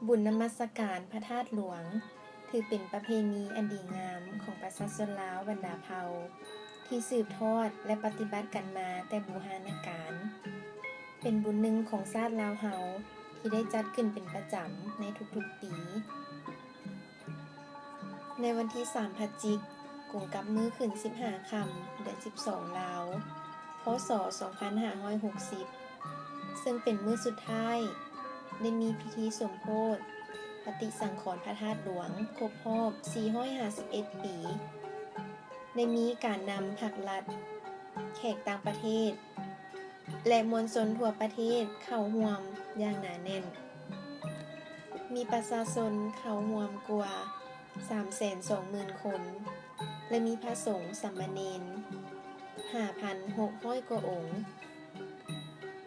ບຸນນະມັດສະການພະທາດຫຼວງ ຖືເປັນປະເພນີອັນດີງາມຂອງປະຊາຊົນລາວບັນດາເຜົ່າ ທີ່ສືບທອດ ແລະ ປະຕິບັດກັນມາແຕ່ບູຮານະການ. ເປັນບຸນໜຶ່ງຂອງຊາດລາວເຮົາ ທີ່ໄດ້ຈັດຂຶ້ນເປັນປະຈຳໃນທຸກໆປີ. ໃນວັນທີສາມພະຈິກ ກົງກັບມື້ຂຶ້ນສິບຫ້າຄ່ຳ ເດືອນສິບສອງລາວ ພ.ສ. ສອງພັນຫ້າຮ້ອຍຫົກສິບ ເຊິ່ງເປັນມື້ສຸດທ້າຍ ໄດ້ມີພິທີສົມໂພດປະຕິສັງຂອນພະທາດຫຼວງ ຄົບຮອບສີ່ຮ້ອຍຫ້າສິບເອັດປີ, ໄດ້ມີການນຳພັກລັດ, ແຂກຕ່າງປະເທດ ແລະ ມວນຊົນທົ່ວປະເທດເຂົ້າຮ່ວມຢ່າງໜາແໜ້ນ. ມີປະຊາຊົນເຂົ້າຮ່ວມກວ່າສາມແສນສອງໝື່ນຄົນ ແລະ ມີພະສົງສາມະເນນຫ້າພັນຫົກຮ້ອຍກວ່າອົງ.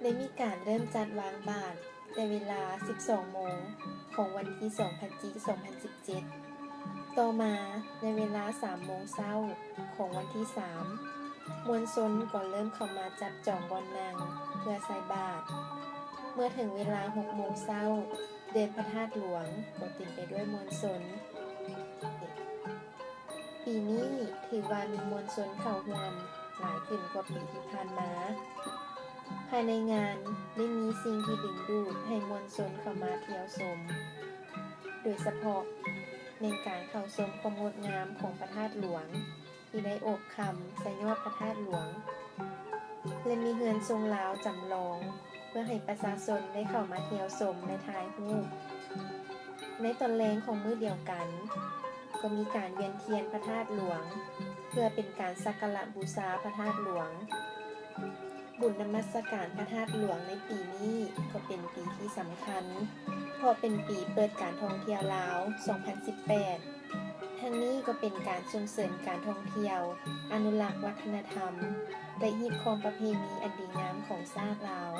ໄດ້ມີການເລີ່ມຈັດວາງບາດແຕ່ເວລາສິບສອງໂມງຂອງວັນທີສອງພະຈິກ ສອງພັນສິບເຈັດ. ຕໍ່ມາໃນເວລາສາມໂມງເຊົ້າຂອງວັນທີສາມ ມວນຊົນກໍເລີ່ມເຂົ້າມາຈັບຈອງບ່ອນນັ່ງເພື່ອໃສ່ບາດ. ເມື່ອເຖິງເວລາຫົກໂມງເຊົ້າ ເດີ່ນພະທາດຫຼວງກໍເຕັມໄປດ້ວຍມວນຊົນ. ປີນີ້ຖືວ່າມີມວນຊົນເຂົ້າຮ່ວມຫຼາຍຂຶ້ນກວ່າປີທີ່ຜ່ານມາ. ພາຍໃນງານໄດ້ມີສິ່ງທີ່ດຶງດູດໃຫ້ມວນຊົນເຂົ້າມາທ່ຽວຊົມ, ໂດຍສະເພາະແມ່ນການເຂົ້າຊົມຄວາມງົດງາມຂອງພະທາດຫຼວງ ທີ່ໄດ້ໂອບຄຳໃສ່ຍອດພະທາດຫຼວງ ແລະ ມີເຮືອນຊົງລາວຈຳລອງ ເພື່ອໃຫ້ປະຊາຊົນໄດ້ເຂົ້າມາທ່ຽວຊົມ ແລະ ຖ່າຍຮູບ. ໃນຕອນແລງຂອງມື້ດຽວກັນ ກໍມີການວຽນທຽນພະທາດຫຼວງ ເພື່ອເປັນການສັກກາລະບູຊາພະທາດຫຼວງ. ບຸນນະມັດສະການພະທາດຫຼວງໃນປີນີ້ກໍເປັນປີທີ່ສຳຄັນ ເພາະເປັນປີເປີດການທ່ອງທ່ຽວລາວ ສອງພັນສິບແປດ. ທັງນີ້ກໍເປັນການສົ່ງເສີມການທ່ອງທ່ຽວ, ອະນຸລັກວັດທະນະທຳ ແລະ ຮີດຄອງປະເພນີອັນດີງາມຂອງຊາດລາວ.